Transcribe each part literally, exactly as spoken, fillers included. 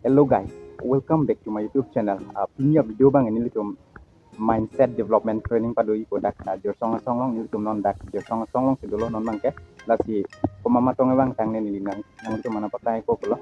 Hello guys, welcome back to my YouTube channel. Uh, pini a-video abang nelitum mindset development training pado-ikpo dak, uh, Jirsong asong along. Nelitum non dak Jirsong asong alongsi dolo non abangke. Lasi komat ma tong abang tang ne neli nang, nangtum aphan nangpatang-ikpo pulo.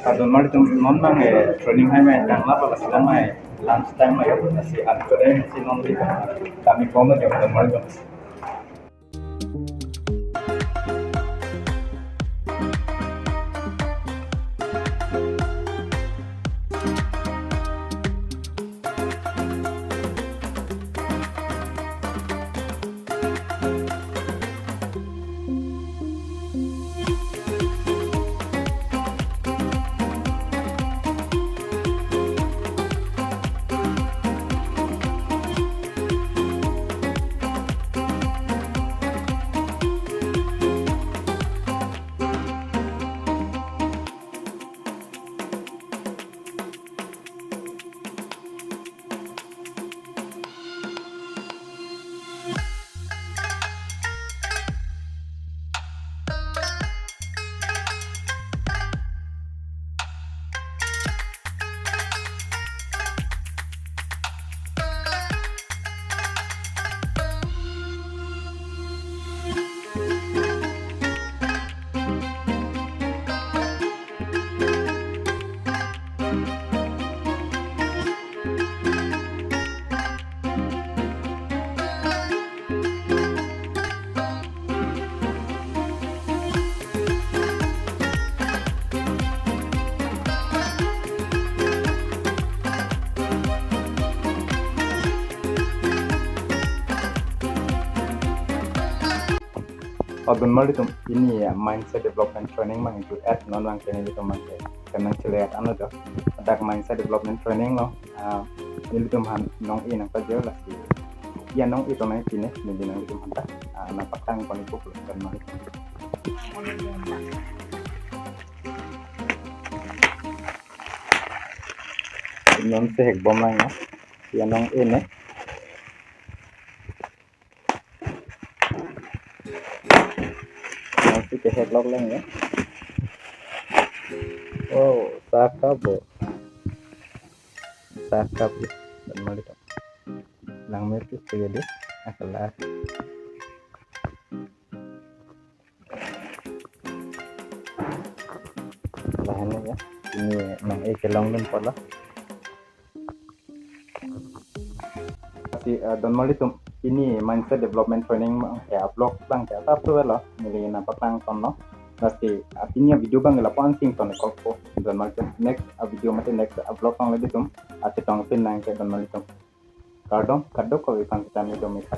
Adon marli atum non abang, eh, training hai mai tanglo, lasi lang mai lunch time mai, lasi an ko dei si non di kami kono jam adon marli atum. Adon marli atum, pini, eh, mindset development training abang itu at non abangke nelitum abangke kenang chile at ano jo. Dak mindset development training lo, ah, nelitum aphan nong-e nangpajir lasi. Ya nong-e tong nangji ne, neli nanglitum aphan ta, ah, nangpatang pon-ikpo pulo adon marli atum. Non si hek bom lang ya. Ya nong-e ne. Nang si kehek lok lang ya. Oh, sakap bo. Sakap ya. Adon marli atum. Nang merti sih ya deh. Akala. Lahenlo ya. Pini nang-e kelong dun pulo. Lasi, eh, adon marli atum, pini mindset development training abang ke a-vlog abangke ta pu lo, neli nangpatang ponlo. Lasi, eh, pini a-video abangke lapu-an si ington-ikpo adon marli atum. Next a-video mate next a-vlog along le nelitum, ah, chetongpon nangji adon marli atum. Kardom, kadokave aphan kachethan dome tha.